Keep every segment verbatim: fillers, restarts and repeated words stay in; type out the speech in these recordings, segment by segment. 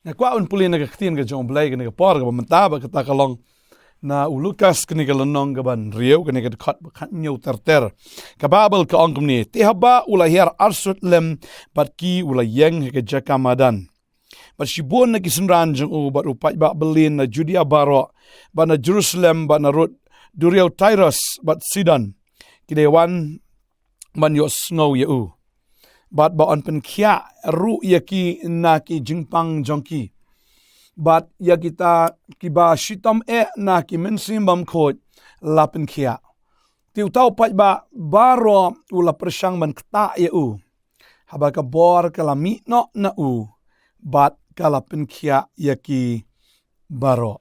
Nga kwah ban pule na ka ktien ka jong U Blei kane ka por kaba mynta, bad kata ka long na u Lukas kane ka lynnong kaba hynriew, kane ka dkhot ba khathynñiew ter ter. Ka Baibl ka ong kumne: Te haba u la hiar arsut lem bad ki, u la ïeng ha ka jaka madan. Bad shibun na ki synran jong u bad u paidbah byllien na Judia baroh, bad na Jerusalem, bad na rud duriaw Tirus bad Sidon, ki la wan ban ïohsngew ïa u, bad ba yn pynkhiah ruh ïa ki na ki jingpang jong ki, bad ïa kita kiba shitom eh na ki mynsiem bymkhuid la pynkhiah. Te uta u paidbah baroh u la pyrshang ban ktah ïa u, haba ka bor ka la mih noh na u, bad ka la pynkhiah ïa ki baroh.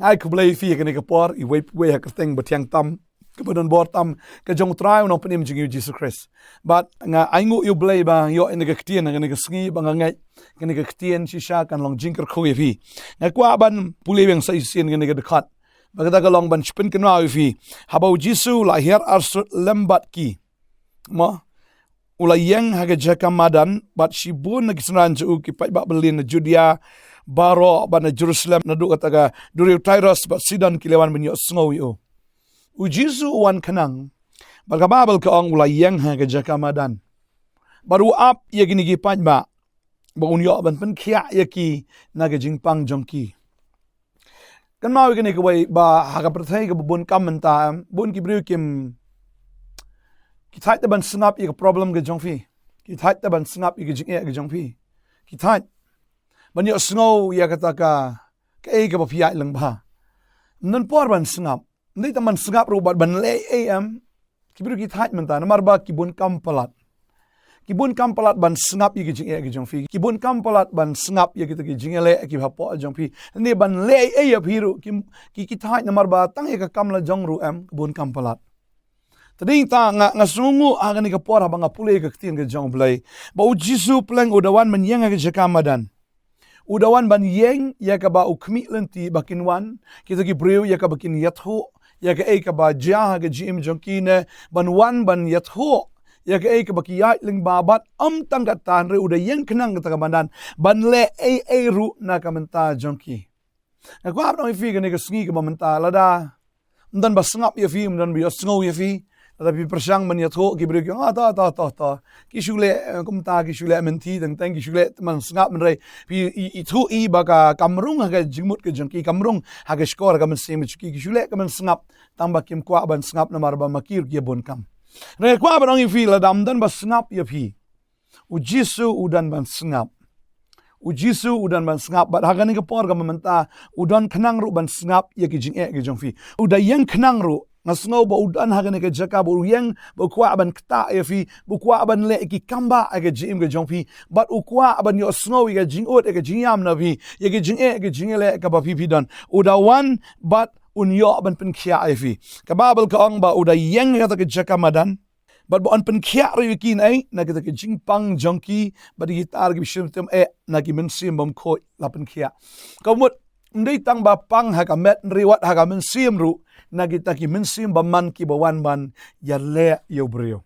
Nga ai khublei ïa phi ha kane ka por, iwei pa iwei ha ka kyrteng bathiang tam, kaba don bor tam ka jong U Trai U Nongpynim jong ngi U Jisu Khrist. Bad nga ainguh ïa U Blei ba nga ïoh ïa kane ka ktien ha kane ka sngi, ba nga ngeit kane ka ktien shisha kan long jingkyrkhu ïa phi. Nga kwah ban pule biang sa shisien kane ka dkhot, ba kata ka long ban shu pynkynmaw ïa phi. Haba U Jisu u la hiar arsut lem bad ki, mo, u la ïeng ha ka jaka madan, bad shibun na ki synran jong u, ki paidbah byllien na Judia baroh bad na Jerusalem, naduh kata ka duriaw Tirus bad Sidon, ki la wan ban ïohsngew ïa u. U Jisu u wan khnang, bad ka Baibl ka ong u la ïeng ha ka jaka madan, bad u ap ïa kine ki paidbah ba un ïoh ban pynkhiah ïa ki na ka jingpang jong ki. Kynmaw ïa kane kawei, ba ha ka pyrthei kaba bun kam mynta, em, bun ki briew kim, ki thait te ban sngap ïa ka problem ka jong phi. Ki thait te ban sngap ïa ka jingeh ka jong phi. Ki thait ban ïohsngew ïa kata ka, kaei kaba phi ïaid lyngba. Ym don por ban sngap. Ym dei tang ban sngap ruh, bad ban leh ei ei, em. Ki briew ki thait mynta namar ba ki bun kam palat. Ki bun kam palat ban sngap ïa ki jingeh ki jong phi. Ki bun kam palat ban sngap ïa kita ki jingeh leh kiba hapoh jong phi. Lane ban leh ei ei ïa phi ruh ki, ki, ki thait namar ba tang ïa ka kam la jong ruh, em, ki bun kam palat. Te dei ta nga, nga sngewnguh ha kane ka por haba nga pule ïa ka ktien ka jong U Blei, ba U Jisu pleng u da wan ban ïeng ha ka jaka madan. U da wan ban ïeng ïa kaba u khmih lynti ba kin wan kita ki briew ïa kaba kin ïathuh ïa kaei kaba jia ha ka jingim jong ki, ne ban wan ban ïathuh ïa kaei kaba ki ïaid lyngba. Bad ym tang kata, hynrei u da ïeng khnang kata ka madan ban leh ei ei ruh na ka bynta jong ki. Nga kwah ban ong ïa phi kane ka sngi kaba mynta, lada ym don ba sngap ïa phi, ym don ba ïohsngew ïa phi, lada phi pyrshang ban ïathuh, ki briew ki ong, ah, to, to, to, to, ki shu leh, eh, kumta, ki shu leh mynthi teng teng, ki shu leh man sngap, hynrei phi i, ithuh i ba ka kam rung ha ka jingmut ka jong ki, kam rung ha ka shkor ha ka mynsiem jong ki, ki shu leh ka man sngap, tang ba kim kwah ban sngap namar ba ma ki ruh ki ïa bun kam. Hynrei nga kwah ban ong ïa phi, lada ym don ba sngap ïa phi, U Jisu u don ban sngap. U Jisu u don ban sngap, bad ha kane ka por kaba mynta u don khnang ruh ban sngap ïa ki jingeh ki jong phi. U da ïeng khnang ruh, nga sngew ba u don ha kane ka jaka, ba u ïeng, ba u kwah ban ktah ïa phi, ba u kwah ban leh ki kam ba ha ka jingim ka jong phi, bad u kwah ban ïohsngew ïa ka jingud, ïa ka jingïam na phi, ïa ki jingeh, ïa ki jingeh leh kaba phi phi don. U da wan bad un ïoh ban pynkhiah ïa phi. Ka Baibl ka ong ba u da ïeng ha kata ka jaka madan, bad ba yn pynkhiah ruh ïa ki na ei, na kita ki jingpang jong ki, bad ïa kita ruh kiba shitom eh na ki mynsiem bymkhuid la pynkhiah. Ka mut, ym dei tang ba pang ha ka met, hynrei wat ha ka mynsiem ruh, na kita ki mynsiem bymman kiba wan ban ïaleh ïa u briew.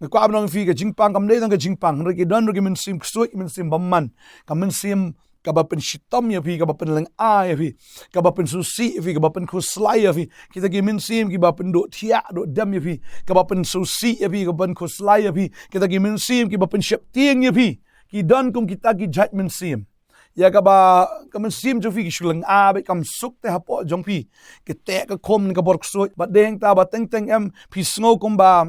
Nga kwah ban ong ïa phi, ka jingpang kam dei tang ka jingpang, hynrei ki don ruh ki mynsiem ksuid, ki mynsiem bymman, ka mynsiem kaba pynshitom ïa phi, kaba pynlyngngoh ïa phi, kaba pynsngewsih ïa phi, kaba pynkhuslai ïa phi. Kita ki mynsiem kiba pynduh thiah duh dem ïa phi, kaba pynsngewsih ïa phi, kaba pynkhuslai ïa phi. Kita ki mynsiem kiba pynsheptieng ïa phi. Ki don kum kita ki jait mynsiem. Ïa kaba, ka mynsiem jong phi ki shu lyngngoh bad kam suk te hapoh jong phi. Ki teh ka khum ne ka bor ksuid. Bad dei hangta ba teng teng em phi sngew kumba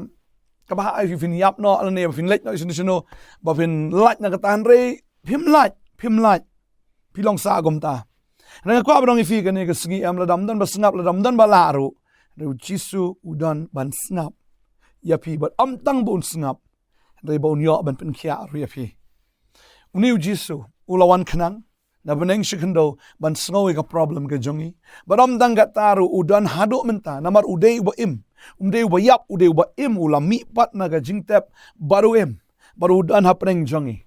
kaba ha ïa phi, phin ïap noh lane ba phin leit noh shano shano, ba phin lait na kata, hynrei phim lait, phim lait. Phi long sah kumta. Hynrei nga kwah ban ong ïa phi kane ka sngi em, lada ym don ba sngap, lada ym don ba lah ruh, hynrei U Jisu u don ban sngap ïa phi, bad ym tang ba un sngap, hynrei ba un ïoh ban pynkhiah ruh ïa phi. Une U Jisu u la wan khnang na bneng shi khyndew ban sngew ïa ka problem ka jong ngi. Bad ym tang kata ruh, u don haduh mynta namar u dei uba im. Um dei uba ïap, u dei uba im, u la mih pat na ka jingtep bad u im, bad u don hapdeng jong ngi.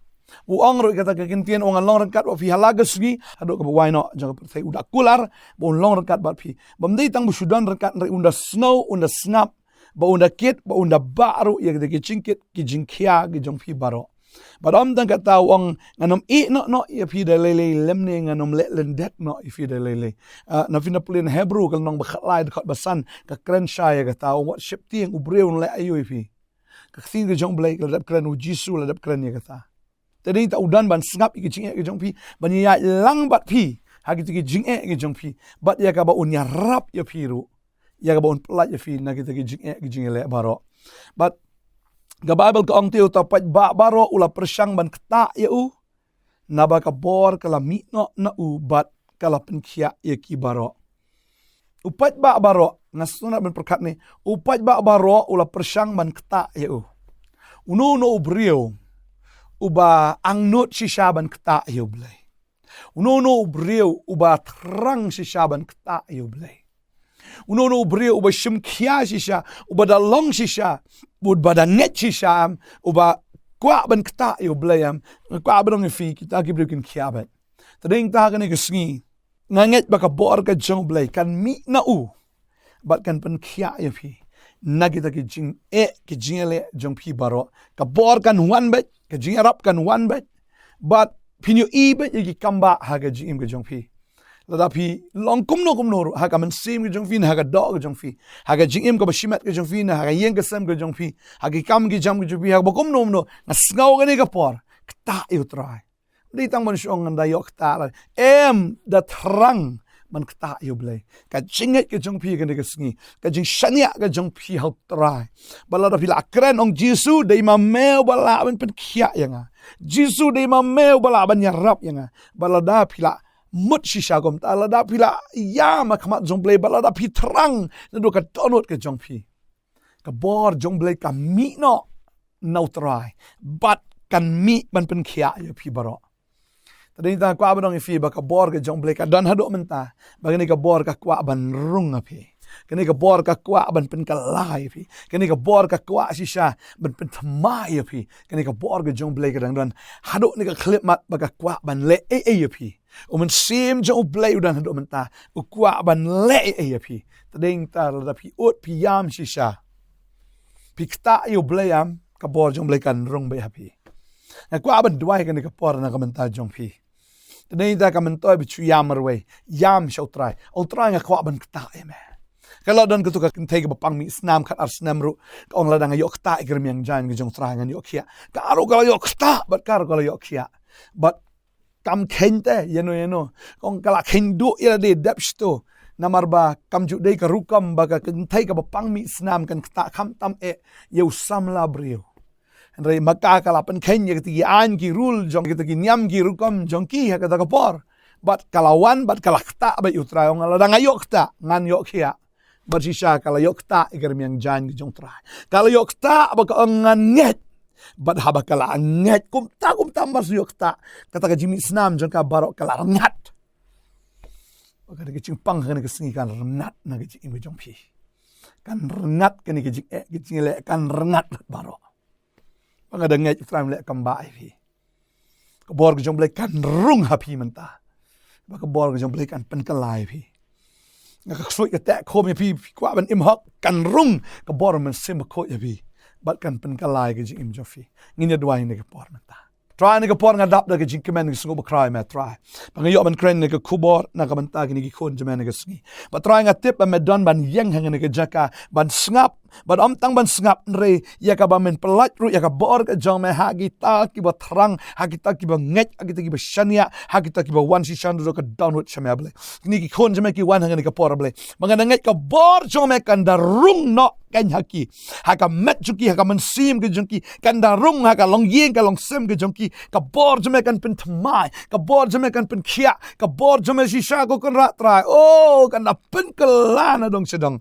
U ong ruh kata ka ktien, u ong, ngan long ryngkat bad phi ha la ka sngi haduh kaba wai noh jong ka pyrthei. U da kular ba un long ryngkat bad phi. Bym dei tang ba shu don ryngkat, hynrei un da sngew, un da sngap, bad un da kit, bad un da bah ruh ïa kita ki jingkit ki jingkhia ki jong phi baroh. Bad ym tang kata, u ong, ngan ym ïehnoh noh ïa phi da lei lei, lymne ngan ym leh lyndet noh ïa phi da lei lei. Ah, na phin pule na Hebru ka lynnong ba khatlai dkhot ba san, ka kren shai ïa kata, u ong, wat sheptieng, u briew un leh aïu ïa phi. Ka ktien ka jong U Blei ka la dep kren, U Jisu u la dep kren ïa kata. Te dei ta u don ban sngap ïa ki jingeh ki jong phi, ban ïaid lang bad phi ha kita ki jingeh ki jong phi, bad ïa kaba un ïarap ïa phi ruh, ïa kaba un pyllait ïa phi na kita ki jingeh ki jingïaleh baroh. Bad ka Baibl ka ong te, uta u paidbah baroh u la pyrshang ban ktah ïa u, naba ka bor ka la mih noh na u bad ka la pynkhiah ïa ki baroh. U paidbah baroh, nga sngewtynnat ban pyrkhat ne, u paidbah baroh u la pyrshang ban ktah ïa u. Uno uno u briew uba angnud shisha ban ktah ïa U Blei. Uno uno u briew uba thrang shisha ban ktah ïa U Blei. Uno uno u briew uba shim khia shisha, uba da long shisha, uba da ngeit shisha, em, uba kwah ban ktah ïa U Blei, em, kwah ban ong ïa phi, kita ki briew kin khia beit. Te dei ta kane ka sngi, nga ngeit ba ka bor ka jong U Blei kan mih na u bad kan pynkhiah ïa phi na kita ki jingeh ki jingïaleh jong phi baroh. Ka bor kan wan beit, ka jingïarap kan wan beit, bad phin ïohi beit ïa ki kambah ha ka jingim ka jong phi. Lada phi long kumno kumno ruh ha ka mynsiem ka jong phi, na ha ka doh ka jong phi, ha ka jingim kaba shimet ka jong phi, na ha ka ïing ka sem ka jong phi, ha ki kam ki jam ka jong phi, ha kaba kumno kumno, nga sngew kane ka por, ktah ïa U Trai. Dei tang ban shu ong ngan da ïoh ktah la. Em, da thrang ban ktah ïa U Blei. Ka jingngeit ka jong phi kane ka sngi, ka jingshaniah ka jong phi ha U Trai. Bad lada phi la kren, ong, Jisu, dei ma me uba lah ban pynkhiah ïa nga. Jisu, dei ma me uba lah ban ïarap ïa nga. Bad lada phi la mut shisha kumta, lada phi la ïam ha khmat jong U Blei, bad lada phi thrang naduh ka dohnud ka jong phi, ka bor jong U Blei ka mih noh na U Trai, bad kan mih ban pynkhiah ïa phi baroh. Te dei ta kwah ban ong ïa phi ba ka bor ka jong U Blei ka don haduh mynta, ba kane ka bor ka kwah ban rung ha phi. Kane ka bor ka kwah ban pynkylla ïa phi. Kane ka bor ka kwah shisha ban pynthymmai ïa phi. Kane ka bor ka jong U Blei ka dang don haduh kane ka khyllipmat ba ka kwah ban leh ei ei ïa phi. U Mynsiem jong U Blei u don haduh mynta, u kwah ban leh ei ei ïa phi. Te dei ta lada phi ud, phi ïam shisha, phi ktah ïa U Blei, em, ka bor jong U Blei kan rung beit ha phi. Nga kwah ban duwai kane ka por na ka bynta jong phi. Te dei ta ka myntoi ba shu ïam marwei, ïam sha U Trai. U Trai, nga kwah ban ktah ïa me. Ka la don kato ka kynthei kaba pang mih snam khatar snem ruh, ka ong, lada nga ïoh ktah ïa ka rmiang jaiñ ka jong U Trai ngan ïoh khiah. Ka ruh ka la ïoh ktah, bad ka ruh ka la ïoh khiah. Bad kam kheiñ te ïano ïano. Ka ong ka la kheiñ duh ïa lade dep shito. Namar ba kam ju dei ka rukom ba ka kynthei kaba pang mih snam kan ktah khamtam eh ïa u samla briew. Hynrei ma ka ka la pynkheiñ ïa kita ki aiñ ki rul jong kita ki niam ki rukom jong ki ha kata ka por. Bad ka la wan bad ka la ktah bad ïa U Trai, ong, lada nga ïoh ktah ngan ïoh khiah. Bad shisha ka la ïoh ktah ïa ka rmiang jaiñ ka jong U Trai. Ka la ïoh ktah bad ka ong ngan ngeit. Bad haba ka la ngeit kumta kumta mar shu ïoh ktah, kata ka jingmih snam jong ka baroh ka la rngat. Bad kane ka jingpang kane ka sngi kan rngat na ka jingim ka jong phi. Kan rngat kane ka jingeh ka jingïaleh, kan rngat baroh. Ba nga da ngeit U Trai un leh kambah ïa phi. Ka bor ka jong U Blei kan rung ha phi mynta. Ba ka bor ka jong U Blei kan pynkylla ïa phi. Nga ka ksuid ka teh khum ïa phi, phi kwah ban im hok, kan rung ka bor Mynsiem Bakhuid ïa phi. Bad kan pynkylla ïa ka jingim jong phi. Ngin ïa duwai ha kane ka por mynta. Trai, ha kane ka por nga dap da ka jingkmen, ka sngew bakla ïa me Trai. Ba nga ïoh ban kren ïa kane ka khubor na ka bynta kine ki khun jong me ha kane ka sngi. Bad Trai, nga tip ba me don ban ïeng ha kane ka jaka ban sngap, bad ym tang ban sngap, hynrei ïa kaba men pyllait ruh ïa ka bor ka jong me ha kita kiba thrang, ha kita kiba ngeit, ha kita kiba shaniah, ha kita kiba wan shisha naduh ka dohnud sha me, A Blei. Kine ki khun jong me ki wan ha kane ka por, A Blei. Ba nga da ngeit ka bor jong me kan da rung noh kein ha ki, ha ka met jong ki, ha ka mynsiem ka jong ki, kan da rung ha ka longïing ka longsem ka jong ki. Ka bor jong me kan pynthymmai, ka bor jong me kan pynkhiah, ka bor jong me shisha, ko Kynrad Trai, oh, kan da pynkylla na dong sha dong.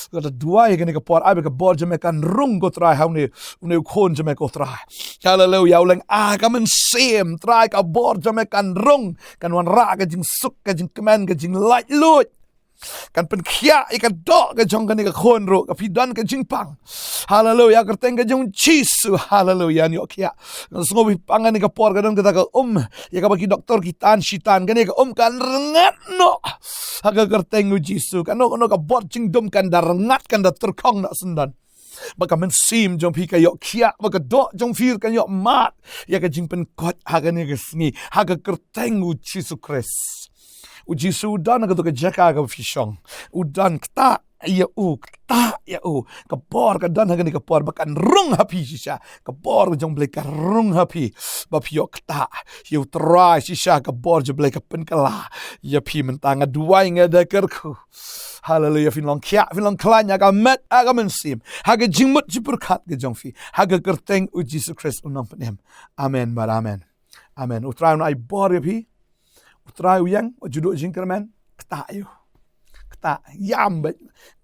Nga da duwai ha kane ka por, ai ba ka bor jong me kan rung, ko Trai, ha une, une u khun jong me, ko Trai. Haleluya, u lynga ka mynsiem, Trai, ka bor jong me kan rung, kan wanrah ka jingsuk, ka jingkmen, ka jinglaitluid. Kan pynkhiah ïa ka doh ka jong kane ka khun ruh, ka phi don ka jingpang. Haleluya, kyrteng ka jong U Jisu, haleluya, ngan ïoh khiah. Nga sngew ba phi pang ha kane ka por, ka don kata ka um ïa kaba ki doktor ki tan shi tan, kane ka um kan rngat noh ha ka kyrteng U Jisu. Kano kano ka bor jingdum kan da rngat, kan da tyrkhong noh syndon. Ba ka mynsiem jong phi ka ïoh khiah, ba ka doh jong phi kan ïoh mad ïa ka jingpynkhuid ha kane ka sngi, ha ka kyrteng u Jisu Khrist. U Jisu u don ha kato ka jaka kaba phi shong. U don, ktah ïa u, ktah ïa u. Ka bor ka don ha kane ka por ba kan rung ha phi shisha. Ka bor ka jong U Blei ka rung ha phi. Ba phi ïoh ktah ïa U Trai shisha, ka bor jong U Blei ka pynkylla ïa phi mynta. Nga duwai, nga da kyrkhu. Haleluia, phin long khiah, phin long khlaiñ ha ka met, ha ka mynsiem, ha ka jingmut jingpyrkhat ka jong phi, ha ka kyrteng u Jisu Khrist u nongpynim. Amen bad amen. Amen. U Trai un ai bor ïa phi. U Trai u ïeng, u ju duh jingkyrmen, ktah ïa u. Ktah, ïam beit.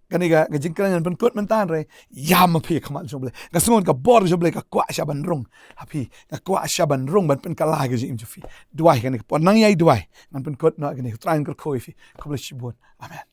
Kane ka, ka jingkren ngan pynkut mynta, hynrei ïam ha phi ha khmat jong U Blei. Nga sngew ka bor jong U Blei ka kwah sha ban rung ha phi, ka kwah sha ban rung, ban pynkylla ka jingim jong phi. Duwai kane ka por, nang ïai duwai. Ngan pynkut noh kane, U Trai un kyrkhu ïa phi. Khublei shibun. Amen.